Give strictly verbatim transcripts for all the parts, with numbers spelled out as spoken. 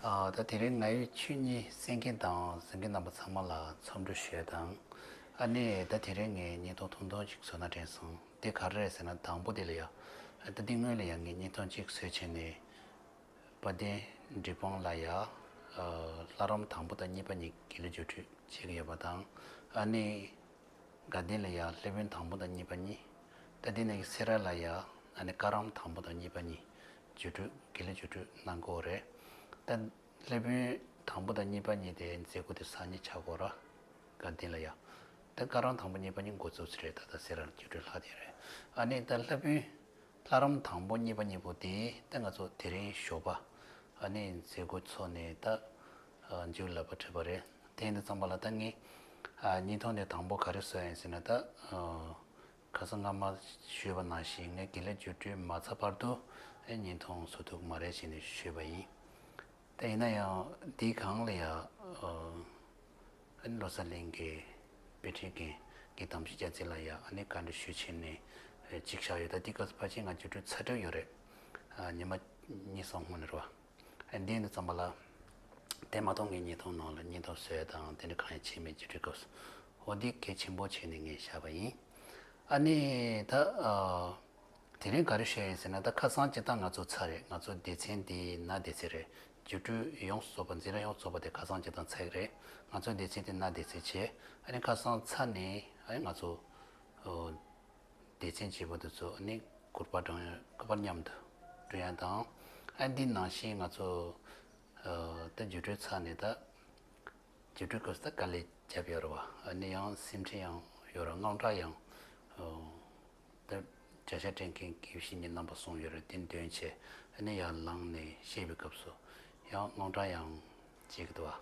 ཨ། ད་དེ་རིང་ང་ཡི་ཆོས་ཉིད་གསན་མཁན་དང་གཟིགས་མཁན་རྣམ་པ་ཚང་མ་ལ་འཚམས་འདྲི་ཞུ་ཡ་དང་། ཨ་ནི་ད་དེ་རིང་ངས་བརྙན་ཐུང་ཐུང་ཐུང་ཅིག་བཟོ་ན་དྲན་སོང་། དེ་ག་རེ་རེད་ཟེར་ན། དང་པོ་དེ་ལ་ཡ། ད་དེ་སྔོན་ལ་ཡ་ངས་བརྙན་ཐུང་ཅིག་བཟོས་བྱས་ནས། དཔལ་ལྡན་འབྲས་སྤུངས་ལ་ཡ། ཨ། ལྷ་རམས་དང་པོ་དང་གཉིས་པ་གཉིས་དགེ་ལེགས་སྒྱུ་འཕྲུལ་བྱེད་ཀྱི་ཡོད་པ་དང་། ཨ་ནི་དགའ་ལྡན་ལ་ཡ་སློབ་དཔོན་དང་པོ་དང་གཉིས་པ་གཉིས། ད་དེ་ནས་སེ་ར་ལ་ཡ། ཨ་ནི་བཀའ་རམས་དང་པོ་དང་གཉིས་པ་གཉིས་སྒྱུ་འཕྲུལ། དགེ་ལེགས་སྒྱུ་འཕྲུལ་གནང་གི་ཡོད་རེད། ད་སློབ་དཔོན་དང་པོ་དང་གཉིས་པ་གཉིས་དེ་མཛད་སྒོ་དེ་སང་ཉིན་ཆགས་ཀྱི་ཡོད་རེད། དགའ་ལྡན་ལ་ཡ། ད་བཀའ་རམས་དང་པོ་གཉིས་པ་གཉིས་འགོ་བཙུགས་ས་རེད། ད་ལྟ་སེ་ར་ལ་སྒྱུ་འཕྲུལ་ལྷག་བསྡད་རེད། ཨ་ནི་ད་སློབ་དཔོན། ལྷ་རམས་དང་པོ་གཉིས་པ་གཉིས་པོ་དེ་ད་ང་ཚོ་དེ་རིང་ཞོགས་པ། ཨ་ནི་མཛད་སྒོ་ཚོགས་ནས་ད། ཨ། མཇུག་ལ་ཕར་ཁྲིད་པ་རེད། དེ་ཡིན་དུས་ཙམ་པ་ལ་ད་ངས། ཨ། བརྙན་ཐུང་དེ་དང་པོ་ག་རེ་བཟོས་ཡིན་ཟེར་ན། ད། ཨ། ཁ་སང་སྔ་མ་ཞུས་པ་ནང་བཞིན་ངས་དགེ་ལེགས་སྒྱུ་འཕྲུལ་མ་ཚར་བར་དུ། ཨེ། བརྙན་ཐུང་བཟོ་ཐུབ་ཀྱི་མ་རེད་ཟེར་ནས་ཞུས་པ་ཡིན། ད་ཡིན་ན་ཡང་དེའི་སྒང་ལ་ཡ། ཨ། ཨ་ནི་བློ་གསལ་གླིང་གི་དཔེ་ཁྲིད་མཁན་གྱི་དམ་ཆོས་རྒྱལ་མཚན་ལ་ཡ། ཨ་ནི་བཀའ་འདྲི་ཞུས་བྱས་ནས། ཨེ། གཅིག་བཞག་ཡོད། ད་དེ་སྐབས་སུ་ཕལ་ཆེར་ང་སྒྱུ་འཕྲུལ་ཚར་གྲབས་ཡོད་རེད། ཨ། ཉི་མ་གཉིས་གསུམ་སྔོན་ནས་རེད་པ། ཨ། འདི་ཡིན་དུས་ཙམ་པ་ལ། དེ་མ་གཏོགས་ངས་བརྙན་ཐུང་ནང་ལ་བརྙན་ཐུང་བཟོས་དང་དེ་འདྲ་གང་ཡང་བྱས་མེད། སྒྱུ་འཕྲུལ་སྐབས་སུ། འོ་འདི་གལ་ཆེན་པོ་བྱས་ནས་ངས་བཞག་པ་ཡིན། ཨ་ནི་ད། ཨ། དེ་རིང་ག་རེ་ཞུ་ཡ་ཡིན་ཟེར་ན། ད་ཁ་སང་སྤྱིར་བཏང་ང་ཚོ་ཚར་རེད། ང་ཚོ་སྡེ་ཚན་འདི་ན་སྡེ་ཚན་རེད། སྒྱུ་འཕྲུལ་ཡོངས་སུ་རྫོགས་པ། འཛིན་གྲྭ་ཡོངས་སུ་རྫོགས་པ་དེ་ཁ་སང་སྤྱིར་བཏང་ཚར་གི་རེད། ང་ཚོ་སྡེ་ཚན་དེ་ན་སྡེ་ཚན་བྱས། ཨ་ནི་ཁ་སང་ཚར་ནས། ཨ་ནི་ང་ཚོ། ཨོ། སྡེ་ཚན་བྱེད་པ་དེ་ཚོ་ནི་སྐུ་པར་བགྲང་ཡ། སྐུ་པར་མཉམ་དུ་སྤྲོད་ཡ་དང་། ཨ། འདི་ནང་བཞིན་ང་ཚོ། ཨ། ད་སྒྱུ་འཕྲུལ་ཚར་ནས་ད། སྒྱུ་འཕྲུལ་སྐབས་སུ་ད་དཀའ་ལས་བརྒྱབ་ཡོད་རེད་པ། ཨ་ནི་ཡང་སེམས་ཁྲལ་ཡང་ཡོད་རེད། དངངས་སྐྲག་ཡང་། ཨོ། ད་བརྗོད་བྱ་སྤྲད་མཁན་དགེ་བཤེས་གཉེན་རྣམ་པ་གསུམ་ཡོད་རེད། དེ་འདོན་བྱས། ཨ་ནི་ཡར་ལངས་ནས་བཤད་པའི་སྐབས་སུ་ཡང་དངངས་སྐྲག་ཡང་བྱེད་ཀྱི་འདུག་པ།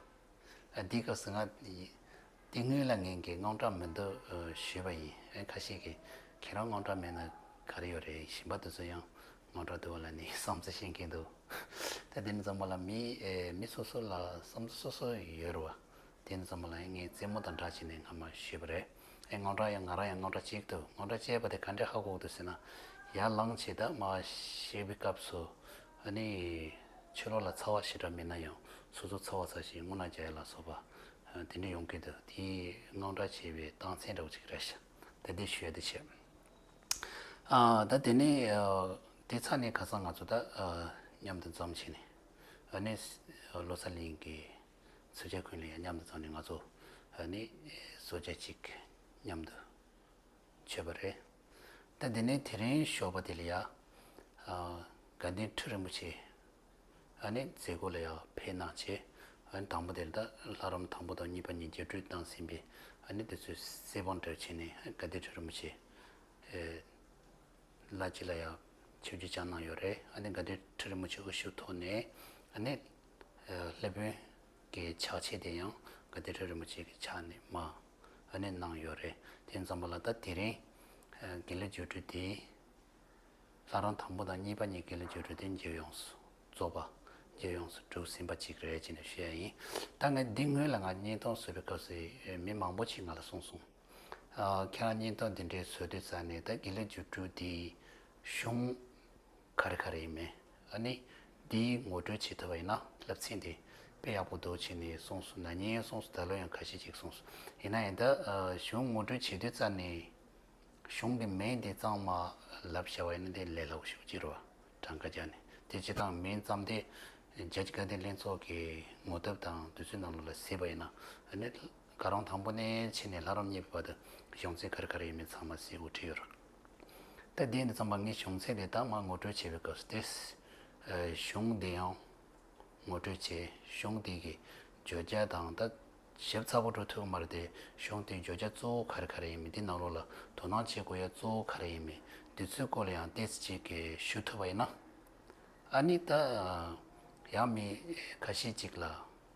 ཨ། འདི་སྐབས་སུ་ང་། དེ་སྔོན་ལ་ངས་ཀྱི་དངངས་སྐྲག་མི་འདུག་ཨ། ཞུས་པ་ཡིན། ཨ། ཁ་ཤས་ཀྱིས་ཁྱེད་རང་དངངས་སྐྲག་མེད་ན་ག་རེ་ཡོད་རེད། གཞན་པ་དེ་ཚོ་ཡང་དངངས་སྐྲག་འདུག་པ་ལབ་ནས་བསམ་ཚུལ་བཤད་མཁན་འདུག་ད་དེ་ནི་ཙམ་པ་ལ་མི། ཨེ། མི་སོ་སོ་ལ་བསམ་ཚུལ་སོ་སོ་ཡོད་རེད་པ། དེ་ནི་ཙམ་པ་ལ་ངས་རྩེད་མོ་དང་སྦྲགས་བྱས་ནས་སྔ་མ་ཞུས་པ་རེད། ཨེ། དངངས་སྐྲག་ཡང་ང་རང་ཡང་དངངས་སྐྲག་སྐྱེ་གི་འདུག་དངངས་སྐྲག་སྐྱེས་པ་དེ་ག་འདྲས་ཧ་གོ་གི་འདུག་ཟེར་ན། ཡར་ལངས་བྱས་ད་མར་བཤད་པའི་སྐབས་སུ། ཨ་ནི་ཕྱི་ལོགས་ལ་ཚ་བ་ཞེ་དྲག་མེད་ན་ཡང་སོ་སོ་ཚ་བ་ཚ་ཞིང་རྔུལ་ནག་རྒྱག་ཡ་ལ་སོགས་པ། ཨ། དེ་འདྲ་ཡོང་གི་འདུག་དེ་དངངས་སྐྲག་བྱེད་པའི་རྟགས་མཚན་འདྲ་བོ་ཅིག་རེད་ཤག་ད་འདི་ཞུ་ཡ་དེ་བྱས། ཨ། ད་དེ་ནས། ཨ། དེ་ཚར་ནས་ཁ་སང་ང་ཚོ་ད། ཨ། མཉམ་དུ་འཛོམས་བྱས་ནས། ཨ་ནི་བློ་གསལ་གླིང་གི་ཚོགས་བཅར་ཁང་ལ་ཡང་མཉམ་དུ་འཛོམས་ནས་ང་ཚོ། ཨ་ནི་གསོལ་ཇ་གཅིག་མཉམ་དུ་མཆོད་པ་རེད། ད་དེ་ནས་དེ་རིང་ཞོགས་པ་དེ་ལ་ཡ། ཨ། དགའ་ལྡན་ཁྲི་རིན་པོ་ཆེ། ཨ་ནི་མཛད་སྒོ་ལ་ཡ་ཕེབས་གནང་བྱས། ཨ་ནི་དང་པོ་དེ་ལ་ད་ལྷ་རམས་དང་པོ་དང་གཉིས་པ་གཉིས་རྒྱས་སྤྲོས་བཏང་ཟིན་པས། ཨ་ནི་དེ་ཚོའི་གསལ་བསྒྲགས་བྱས་ནས་དགའ་ལྡན་ཁྲི་རིན་པོ་ཆེ། ཨེ། ལ་ཅི་ལ་ཡ་ཆིབས་བསྒྱུར་བསྐྱངས་གནང་ཡོད་རེད། ཨ་ནི་དགའ་ལྡན་ཁྲི་རིན་པོ་ཆེ་དབུ་བཞུགས་ཐོག་ནས། ཨ་ནི། ཨ། སློབ་དཔོན་གྱི་ཕྱག་ཕྱིད་དེ་ཡང་དགའ་ལྡན་ཁྲི་རིན་པོ་ཆེ་གི་ཕྱག་ནས་མར། ཨ་ནི་གནང་ཡོད་རེད། དེ་ཙམ་པ་ལ་ད་དེ་རིང་། ཨ། དགེ་ལེགས་སྒྱུ་འཕྲུལ་དེ། ལྷ་རམས་དང་པོ་དང་གཉིས་པ་གཉིས་དགེ་ལེགས་སྒྱུ་འཕྲུལ་དེ་མཇུག་ཡོངས་སུ་རྫོགས་པ། མཇུག་ཡོངས་སུ་གྲུབ་ཟིན་པ་ཅིག་རེད་ཅེས་ནས་ཞུ་ཡ་ཡིན། ད་ངས་འདི་སྔོན་ལ་ང་བརྙན་ཐུང་བཟོས་པའི་སྐབས་སུ་མི་མང་པོ་ཞིག་ང་ལ་གསུངས་སོང་། ཨ། ཁྱེད་རང་བརྙན་ཐུང་འདི་འདྲའི་བཟོ་དུས་ཙ་ནས་ད་དགེ་ལེགས་སྒྱུ་འཕྲུལ་འདི་གཞུང་ག་རེ་ག་རེ་ཡིན་མིན། ཨ་ནི་འདི་ངོ་སྤྲོད་བྱེད་ཐུབ་པ་ཡིན་ན་སློབ་ཚན་འདི་དཔེ་ཡག་པོ་འདུག་ཅེས་ནས་གསུངས་སོང་། ན་ནིང་གསུངས་སོང་། ད་ལོ་ཡང་ཁ་ཤས་ཅིག་གསུངས་སོང་། ཡིན་ན་ཡང་ད། ཨ། གཞུང་ངོ་སྤྲོད་བྱེད་དུས་ཙ་ནས། གཞུང་གི་མིང་དེ་གཙང་མ་ལབ་བྱ་བ་ཡིན་ན་དེ་ལས་སླ་པོ་ཞེ་པོ་ཅིག་རེད་པ། གྲངས་ཀ་བརྒྱབ་ནས་དེ་སྤྱིར་བཏང་མིང་བརྩམས་ཏེ་རྒྱ་ཆེ་དགའ་ལྡན་ལྷན་ཚོགས་ཀྱི་ངོ་དེབ་དང་དུས་ཚོད་ནང་ལོགས་ལ་གཟིགས་པ་ཡིན་ན། ཨ་ནི་བཀའ་རམས་དང་པོ་ནས་ཕྱིན་ནས་ལྷ་རམས་གཉིས་པའི་བར་དུ་གཞུང་ཚན་ག་རེ་ག་རེ་ཡིན་མིན་ཚང་མ་གཟིགས་དགོས་བྲིས་ཡོད་རེད། ད་དེ་ནས་བརྩམས་པ་ངས་གཞུང་ཚན་དེ་དག་མར་ངོ་སྤྲོད་བྱེད་པའི་སྐབས་སུ་དེ། ཨ། གཞུང་དེ་ཡང་ངོ་སྤྲོད་བྱས། གཞུང་དེ་གི་བརྗོད་བྱ་དང་། ད་ཞིབ་ཚགས་པོ་འགྲོ་ཐུབ་ཀྱི་མ་རེད་དེ། གཞུང་དེའི་བརྗོད་བྱ་གཙོ་བོ་ག་རེ་ག་རེ་ཡིན་མིན། དེ་ནང་ལོགས་ལ་དོ་སྣང་བྱེད་དགོས་ཡ་གཙོ་བོ་ག་རེ་ཡིན་མིན། དེ་ཚོའི་སྐོར་ལ་ཡང་ཏོག་ཙམ་ཅིག་གི་ཞུ་ཐུབ་པ་ཡིན་ན། ཨ་ནི་ད་ཡང་མི་ཁ་ཤས་ཅིག་ལ་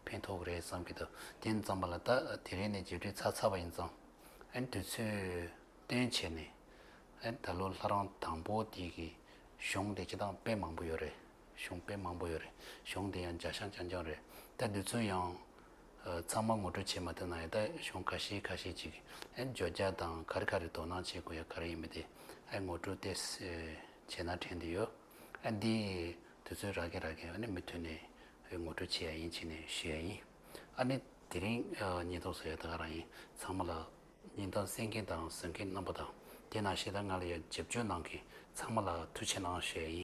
ཕན་ཐོགས་ཀྱི་རེད་བསམ་གྱི་འདུག་དེ་ཙམ་པ་ལ་ད་དེ་རིང་ནས་རྒྱས་སྤྲོས་ཚར་ཚར་བ་ཡིན་ཙང་། ཨ་ནི་དུས་ཚོད་བཏོན་བྱས་ནས། ཨ་ནི་ད་ལོ་ལྷ་རམས་དང་པོ་དེ་གི་གཞུང་དེ་སྤྱིར་བཏང་དཔེ་མང་པོ་ཡོད་རེད། གཞུང་དཔེ་མང་པོ་ཡོད་རེད། གཞུང་དེ་ཡང་རྒྱ་ཤང་རྐྱང་རྐྱང་རེད། ད་འདི་ཚོ་ཡང་། ཨ། ཚང་མ་ངོ་སྤྲོད་བྱེད་མ་ཐུབ་ན་ཡང་ད་གཞུང་ཁ་ཤས་ཁ་ཤས་ཅིག་ཨ་ནི་བརྗོད་བྱ་དང་ག་རེ་ག་རེ་དོ་སྣང་བྱེད་དགོས་ཡ་ག་རེ་ཡིན་མིན་དེ། ཨ། ངོ་སྤྲོད་ཏོག་ཙམ་བྱས་ན་དྲན་གྱི་ཡོད། ཨ། འདི་དུས་ཚོད་རག་གི་རག་གི། ཨ་ནི་མུ་མཐུད་ནས་ ངོ་སྤྲོད་བྱེད་ཡ་ཡིན་བྱས་ནས་ཞུ་ཡ་ཡིན། ཨ་ནི་དེ་རིང་ཨ་བརྙན་ཐུང་བཟོ་ཡ་ད་ག་རང་ཡིན། ཚང་མ་ལ་བརྙན་ཐུང་གསན་མཁན་དང་བཟོ་མཁན་རྣམ་པ་དང་དེ་ནང་བཞིན་ད་ང་ལ་ཡ་རྒྱབ་སྐྱོར་གནང་མཁན་ཚང་མ་ལ་ཐུགས་རྗེ་གནང་ཞུ་ཡ་ཡིན།